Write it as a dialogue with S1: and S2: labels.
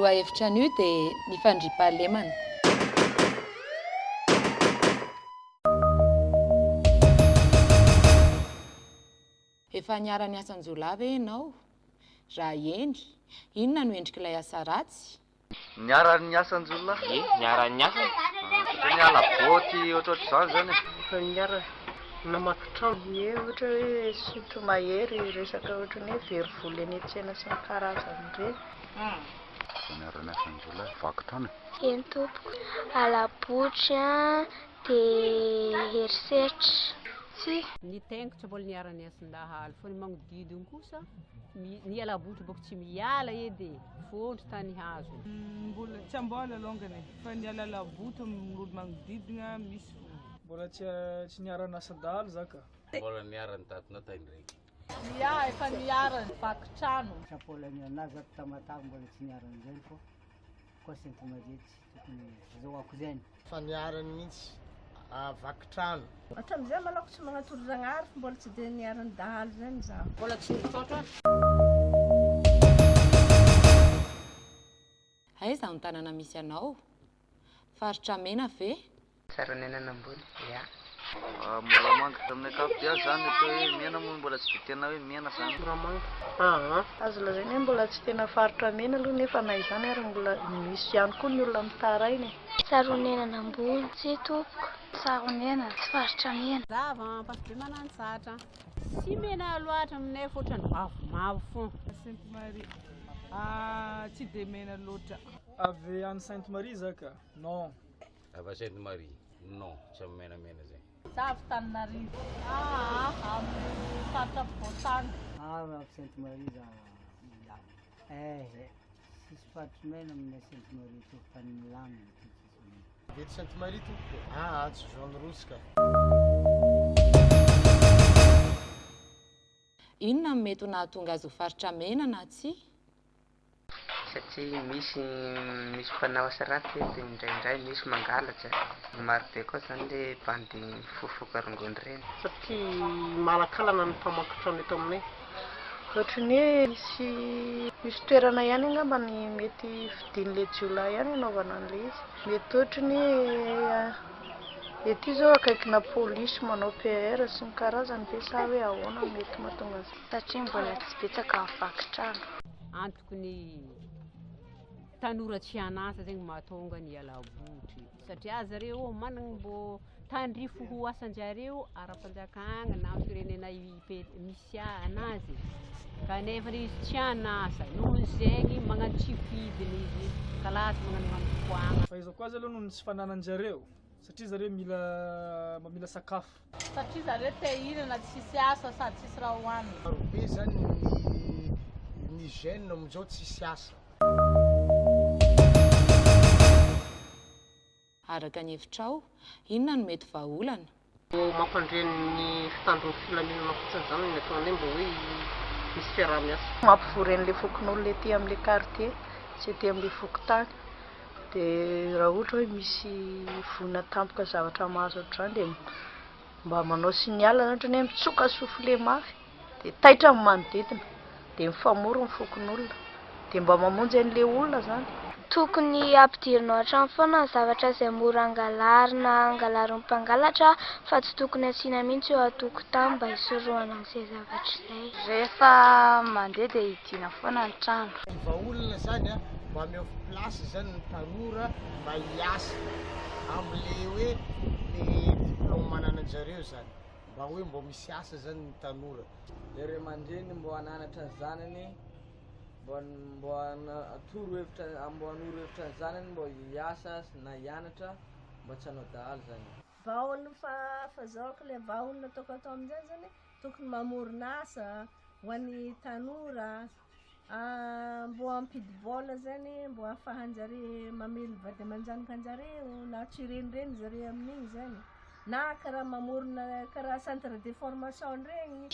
S1: lohahevitra anio dia ny fandriampahalemana. Efa niara-niasa an-jiolahy ve ianao? Raha eny, inona no endrik'ilay asa ratsy?
S2: Niara-niasa an-jiolahy?
S3: Ie, niara-niasa.
S2: Ohatran'ny hala-boty ohatrohatr'izany izany e.
S4: Efa niara namaky trano.
S5: Ie, ohatra hoe sinto-mahery, resaka ohatran'ny hoe very vola eny an-tsena sy ny karazany ireny.
S2: Efa niara-niasa an-jiolahy, vaky trano e.
S6: Eny tompoko. Hala-botry an, dia herisetra. Tsia.
S7: Ny teniko tsy mbola niara-niasin-dahalo fa ny magnodidina kosa ny ala-botry bôko tsy miala edy e, fôntry tany hazo.
S8: Mbola tsy ambola alongany e, fa ny alala-botry amin'olo magnodidina misy fô.
S9: Mbola tsy tsy niara-niasan-dahalo za ka.
S10: Mbola niara-nitatona tany raiky.
S11: Ia, efa niara vaky trano.
S12: Tsy ampola ny anahy za Tamatave mbola tsy niara-nizany fô koa Sainte Marie tsy tokony azahoako zany.
S13: Fa niharany mihitsy vaky trano.
S5: Hatramin'izay malako tsy magnatoro Zagnahary fa mbola tsy dia niharan'ny dahalo zany zaho.
S7: Mbola tsy nitrotro aho.
S1: Aiza ny tanàna misy anao? Faritra mena ve?
S3: Tsaranainana ambony, ya.
S2: Moramanga, tamin'ny ankapobeny zany atao hoe mena moa mbola tsy dia tena hoe mena zany.
S4: Moramanga, aa.
S5: Azo lazaina hoe mbola tsy tena faritra mena aloha nefa na izany ary mbola misy ihany koa ny olona mitaraina e.
S6: Tsaronenana ambony, tsia tompoko. Tsaronenana, tsy faritra mena.
S7: Zava, Ampasibe Manantsatra. Tsy mena loatra aminay fa ohatran'ny mavomavo fon.
S8: Sainte Marie, ah tsy dia mena loatra.
S9: Avy any Sainte Marie za ka, non.
S10: Avy Sainte Marie, non, tsy amin'ny menamena zay.
S11: Za avy Taninarivo. Aa amin'ny faritra afovoantany.
S12: Avy avy Sainte Marie za milamina. Eh, tsisy faritry mena aminay Sainte Marie tô fa tany milamina ty tsisy mena.
S13: Avy eto Sainte Marie tompoko. Aa tsy zone rouge ka.
S1: Inona no mety ho nahatonga azy ho faritra mena na tsia?
S3: Satria misy misy mpanao asa ratsy eto indraindray misy mangalatra, maro be koa zany le bandy mifofoka rongony reny.
S4: Satria malakalana ny mpamaky trano eto aminay.
S5: Ohatran'ny hoe misy misy toerana ihany angamba ny mety fidin'ilay jiolahy ihany hanaovana an'ilay izy. Mety ohatran'ny hoe ety izao akaikina polisy manao PR sy ny karazany ve sa hoe ahoana no mety mahatonga an'izay.
S6: Satria mbola tsy betsaka ny vaky trano.
S7: Antoko ny tanora tsy an'asa zegny mahatonga ny ala-botry satria zareo managna mbô tandrify ho asan-jareo ara-panjakagna na firenena ipe- misy anazy kanefa izy tsy an'asa noho zegny magnano tsy fidiny izy ka lasa magnanognano foagna.
S9: Fahaizako azy aloha noho ny tsy fananan-jareo satria zareo mila mba mila sakafo.
S11: Satria zareo te hihinana tsisy asa sady tsisy raha hohanina.
S13: Maro be zany ny ny jeune amin'izao tsisy asa.
S1: Araka ny hevitrao, inona no mety vahaolana?
S4: Mampandre ny mpitandro ny filaminana fotsiny izany ny ataonay mba hoe misy fiaraha-miasa.
S5: Mampivory an'ilay fokonolona ety amin'ilay quartier sy ety amin'ilay fokontany. Dia raha ohatra hoe misy voina tampoka zavatra mahazo ohatr'izany dia mba manao signal zany ohatran'ny hoe mitsoka soufflet mafy dia taitra ny manodidina dia mifamory ny fokonolona dia mba mamonjy an'ilay olona zany.
S6: Tokony ampidirina ao an-trano foana ny zavatra izay mora angalarina angalarin'ny mpangalatra fa tsy tokony asiana mihitsy eo an-tokotany mba hisorohana an'izay zavatra izay.
S14: Rehefa mandeha dia hidiana foana ny trano.
S13: Ny vahaolana zany a, mba omeo place zany ny tanora mba hiasa amle hoe le diplôme anananjareo zany, mba hoe mbô misy asa zany ny tanora.
S15: Le ray aman-dreny mbô hananatra ny zanany, mbô mbô hanatoro hevitra mbô hanoro hevitra ny zanany mbô hiasa na hianatra mba tsy hanao dahalo zany.
S16: Vahaolana fahazahoako le vahaolana tokony atao amin'izay zany, tokony mamorona asa ho an'ny tanora, mbô hampidi-bola zany mbô ahafahan-jare mamelo vady aman-janakan-jareo na tsy hirenireny zare amin'igny zany, na karaha mamorona karaha centre de formation regny.